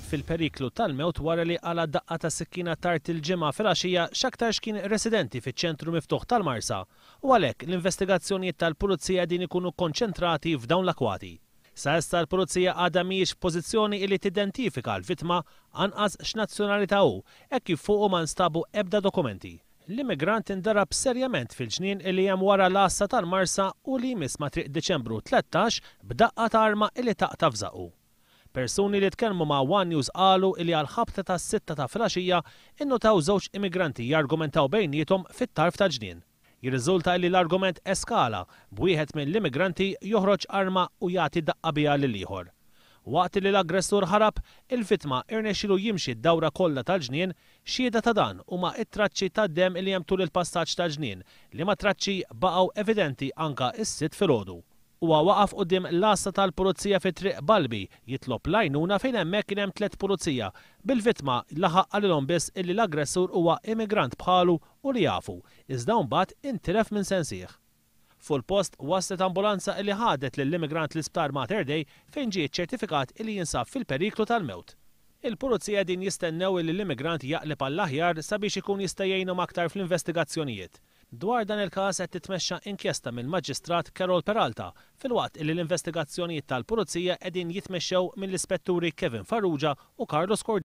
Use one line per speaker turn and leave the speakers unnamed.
fil-periklu tal-mewt wara li qala' daqqa ta' sikkina tard il-Ġimgħa filgħaxija x'aktarx kien residenti fiċ-ċentru miftuħ tal-Marsa u għalhekk l-investigazzjonijiet tal-Pulizija qegħdin ikunu kkonċentrati f'dawn l-akkwati. Sa issa l-Pulizija għadha mhijiex f'pożizzjoni illi tidentifika l-vittma anqas x'nazzjonalità hu hekk kif fuqu ma nstabu ebda dokumenti. L-immigrant indarab serjament fil-ġnien illi hemm wara l-għassa tal-Marsa u li jmiss ma' Triq Diċembru 13 b'daqqa ta' arma illi taqta' f'żaqqu. Persuni li tkellmu ma' one News qalu illi għall-ħabta tas-sitta ta' filgħaxija innutaw żewġ immigranti jargumentaw bejniethom fit-tarf tal-ġnien. Jirriżulta illi l-argument eskala, b'wieħed mill-immigranti joħroġ arma u jagħti daqqa biha lill-ieħor. Waqt li l-aggressur ħarab, il-vittma irnexxielu jimxi d-dawra kollha tal-ġnien, xhieda ta' dan huma t-traċċi tad-demm li hemm tul il-passaġġ tal-ġnien, liema traċċi baqgħu evidenti anka s-Sibt filgħodu. Huwa waqaf quddiem l-għassa tal-Pulizija fi Triq Balbi jitlob l-għajnuna fejn hemmhekk kien hemm tlett pulizija, bil-vittma laħaq qalilhom biss illi l-aggressur huwa immigrant bħalu u li jafu, iżda mbagħad intilef minn sensih. Fuq il-post waslet ambulanza illi ħadet lill-immigrant l-Isptar Mater Dei fejn ġie ċċertifikat illi jinsab fil-periklu tal-mewt. Il-Pulizija qegħdin jistennew illi l-immigrant jaqleb għall-aħjar sabiex ikun jista' jgħinhom aktar fl-investigazzjonijiet. Dwar dan il-każ qed titmexxa inkjesta mill-Maġistrat Carol Peralta filwaqt illi l-investigazzjonijiet tal-Pulizija qegħdin jitmexxew mill-Ispetturi Kevin Farrugia u Carlos Cordero.